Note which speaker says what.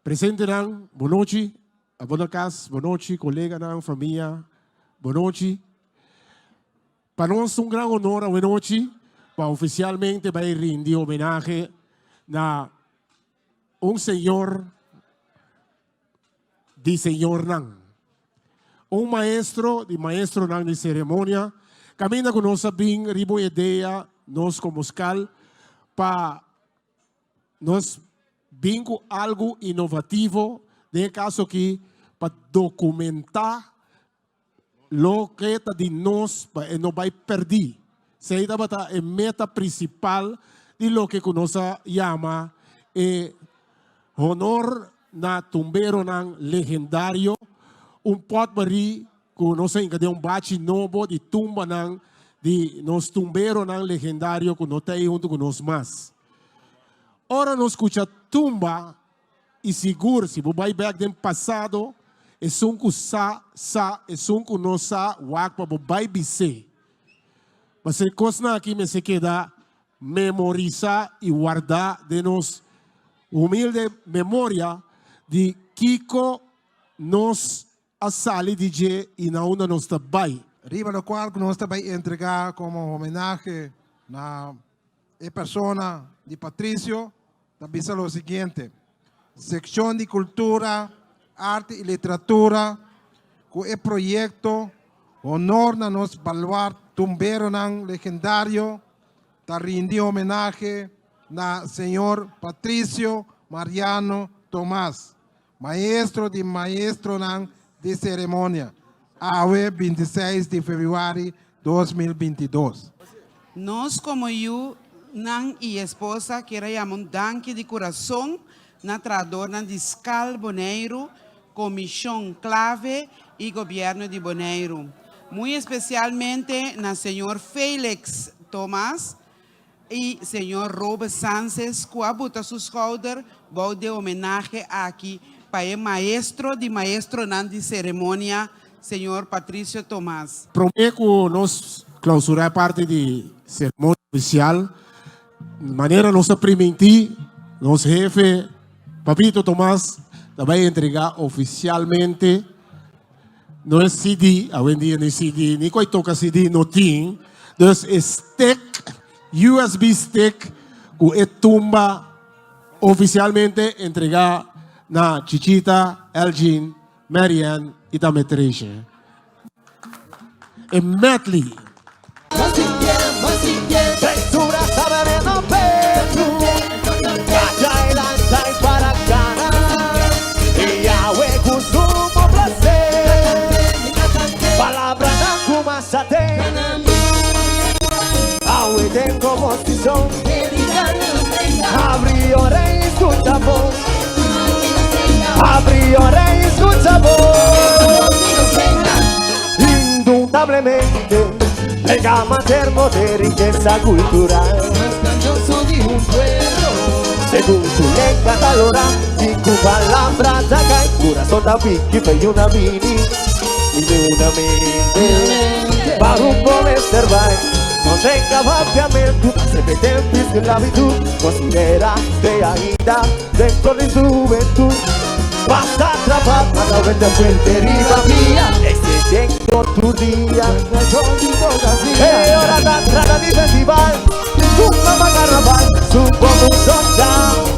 Speaker 1: Presentenan, bon nochi. Abo na kas, bon nochi. Koleganan, famia, bon nochi. Pa nos un gran honor awe nochi pa ofisialmente bai rindi homenahe na un señor di señornan. Un maestro di maestronan di ceremonia. Caminda cu nos a bin riba un idea, nos como skal, pa nos bin cu algo innovativo, den e caso aki pa documenta Loke ta di nos pa e no bai perdí. Esei tabata e meta prinsipal di loke ku nos a yama e honor na tumberonan legendario, un pòtbarí ku nos a hinka den un bachi nobo di tumbanan di nos tumberonan legendario ku no ta ei huntu ku nos mas. Ora nos skucha tumba, I sigur si bo bai bek den pasado, esun ku sa, sa, esun ku no sa, wak pa bo bai bis'é. Pasobra e kosnan aki mester keda memorisá i wardá den nos humilde memoria di kiko nos a sali di dje i na unda nos ta bai.
Speaker 2: Riba lokual ku nos ta bai entregá komo homenahe na e persona di Patricio ta bisa lo siguiente, Sekshon di Kultura, Arte i Literatura ku e proyekto Honor na nos baluart tumberonan legendario ta rindi homenahe na señor Patricio Mariano Tomas, Maestro di maestronan di seremonia, awe 26 di febrüari 2022.
Speaker 3: Nos komo yu nan i esposa kier a yama un danki di kurason na trahadornan di Skal Boneiru, Komishon Klave i Gobièrnu di Boneiru. Muy espesialmente na señor Felix Thomas, I señor Robert Sances cu a buta su schouder bou de homenahe aki pa e maestro di maestronan di ceremonia, señor Patricio Tomas.
Speaker 1: Prome cu nos clausura e parti di ceremonia oficial, manera nos a priminti, nos hefe Papito Tomas ta bay entrega oficialmente No e CD, awendia ni CD, ni koi toka CD no tin. Dus e stick, USB stick, ku e tumba oficialmente entrega na Chichita, Elgin, Marianne y tambe Treisje. E medley.
Speaker 4: Indudablemente, el materno de riqueza cultural. Según su lengua talora, y cu palabra takai, corazón da wiki, fe una mini, y de una mente. Para un poder bai, no tenga papiamento, se mete en esclavitud, considera de ainda dentro de su juventud. Vas a atrapar a la vez fuerte riba mía, extendiendo tu día. Hey, hora da entrada mi festival, tu mamá carnaval, su como un sonda.